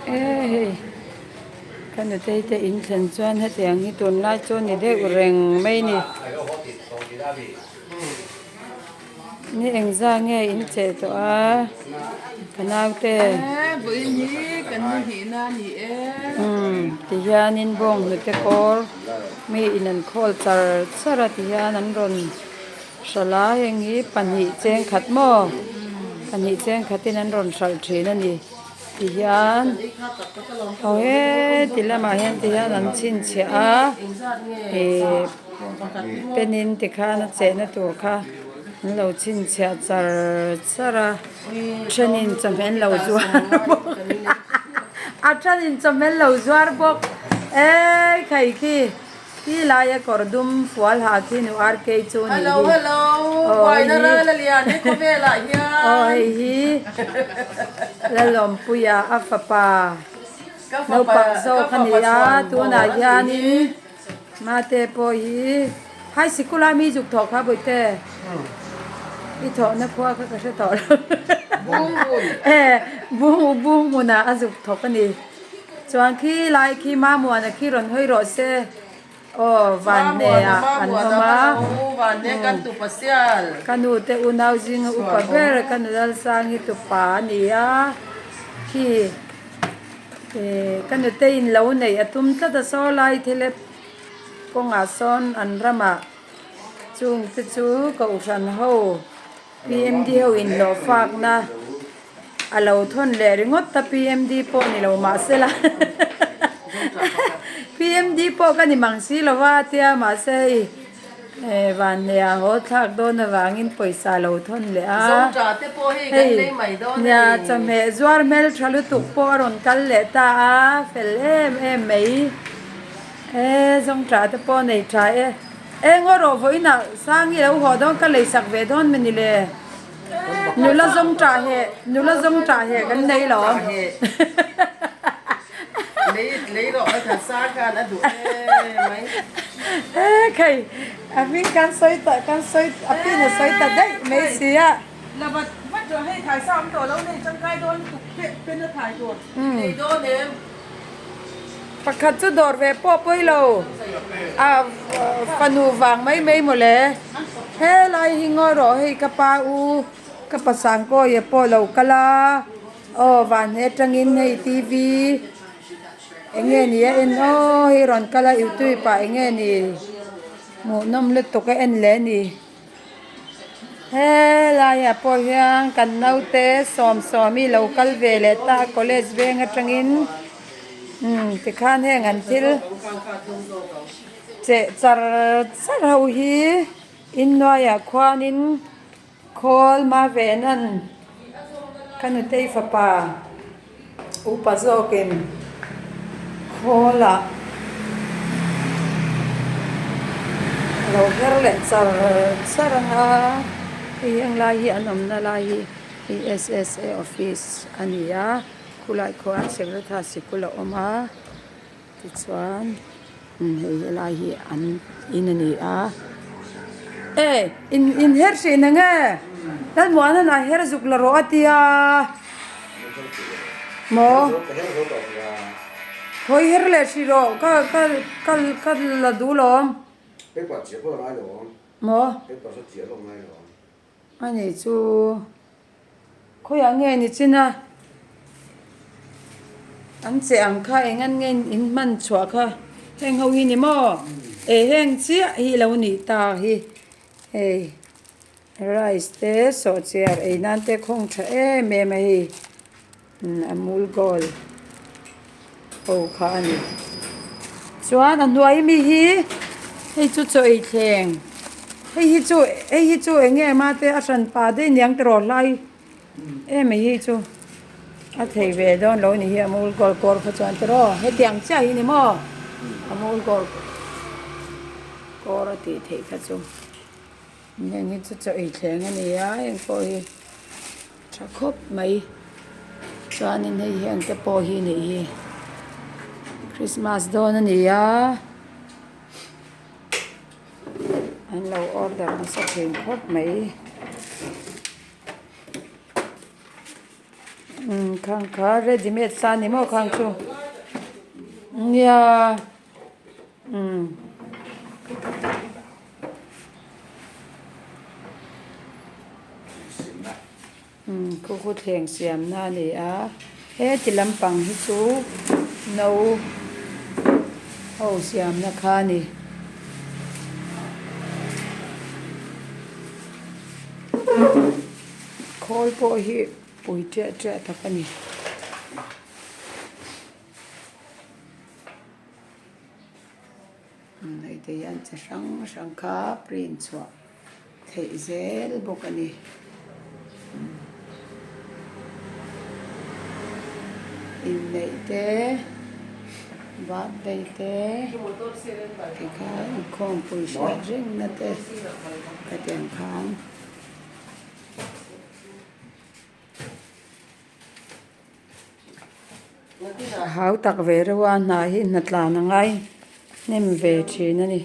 E hei ka nutei te in thlen chuan hetiang hi tunlai chu ni deuh reng mai a ni. Ni engzah nge in cheh tawh a ka naute. Umm tihianin bawnghnute kawr mi in an khawl char char a tihian an rawn hralh a heng hi pahnih cheng khat maw pahnih cheng khatin an rawn hralh thin a ni tihian aw heti lamah hian tihian an chhinchhiah a ihh. Penin tikhan a chehna tur kha an lo chhinchhiah char char a thenin chawhmeh an lo zuar bawk a thenin chawhmeh an lo zuar bawk eii khai khi khi laia kawr dum fual ha khi nu RK chu a nih hi aw hei hi aw hei hi Lalawmpuia a fapa naupang zawk a ni a tunah hianin. Mate pawh hi high sikul a mi zuk thawh kha bawihte i thawhna khua kha ka hre tawh lo e bung bung hmunah a zuk thawk a ni chuan khi lai khi Mamuana khi rawn hawi rawh se aw Vanneah an awm a ka nu te unau zinga upa ber ka nu Lalsangi tupa a ni a khi. Ehh ka nuteiin lo neih a tum tlat a saw lai thilep kawngah sawn an ramah chung te chu kohhran ho PMD ho inhlawh fakna a lo thawn leh ringawt a PMD pawh ni lo mahse la PMD pawh ka ni mang si lo va tia mahse hei. Hei vanneia haw thlak dawn avangin pawisa lo thawn leh a, hei nia chawhmeh zuar hmel tha lutuk pawh a rawn kal leh ta a, fel em em mai e zawngtah te pawh a nei tha e, eng aw rawh vawiinah Sangi lo haw dawn ka lei sak ve dawn mawni le, nula zawngtah heh nula zawngtah heh kan nei lo. He khai a hming kan sawi ta kan sawi a pin a sawi ta daih mai si a. Pakhat chu dawr ve pawh pawi lo a fanu vang mai mai mawle helai hi ngawi rawh hei ka pa u ka pasang kawi pawh lo kal a. Aw van he atangin hei TV eng nge ni a en aw hei rawn kal a youtube ah eng nge ni hmuhnawm lutuk a en leh a ni helaiah pawh hian kan naute sawm sawm hi lo kal ve leh ta a college veng atangin umm tikhan heng an thil cheh char char ho hi inhnuaiah khuanin. Khawl ma ve nan ka nutei fapa upa zawkin khawlah a lo her leh char char ang a, hei heng lai hi an awmna lai hi PSSA office a ni a, khulai khuan Sekretha sikul a awm a tichuan. Hei helai hi an in a ni a e in in her hrih na nge Lalmuana'n a her zuk la rawh a tia maw khawi her leh hrih rawh ka ka ka ka la duh lawm maw a nih chu. Khawiah nge ni chin a? An che ang kha eng an nge in hman chhuah kha heng ho hi ni maw? E heng chiah hi lo nih ta hi hei rice te sawhchiar ei nan te khawng tha em em a hei amul gold ho kha a ni. Chuan a hnuai mi hi hei chu chaw ei thleng hei hi chu hei hi chu eng nge ma te a hran pa daih aniang tiraw hlai em mai hi chu a thei ve dawn lo ni hi amul gold kawr kha chuan tiraw hetiang chiah hi ni maw amul gold kawr a tih theih kha chu heng hi chu chaw ei thleng a ni a heng pawh hi. Tha khawp mai chuanin hei hian te pawh hi nih hi christmas dawn a ni a an lo order nasa thin khawp mai. Umm khang kha ready made sa ni maw khang chu nia umm. Umm khu khu thleng siamna a ni a heti lampang hi chu no ho siamna kha a ni. Khawl pawh hi pui ṭiah ṭiah tak a ni. Hei te hian chi hrang hrang kha print chhuah theih zel bawk a ni. Inneih te birthday te tikhan inkhawmpui hriat rengna te hetiang khan. A hau tak ve reuh a hna hi hna tlan a ngai hnem ve thin a ni.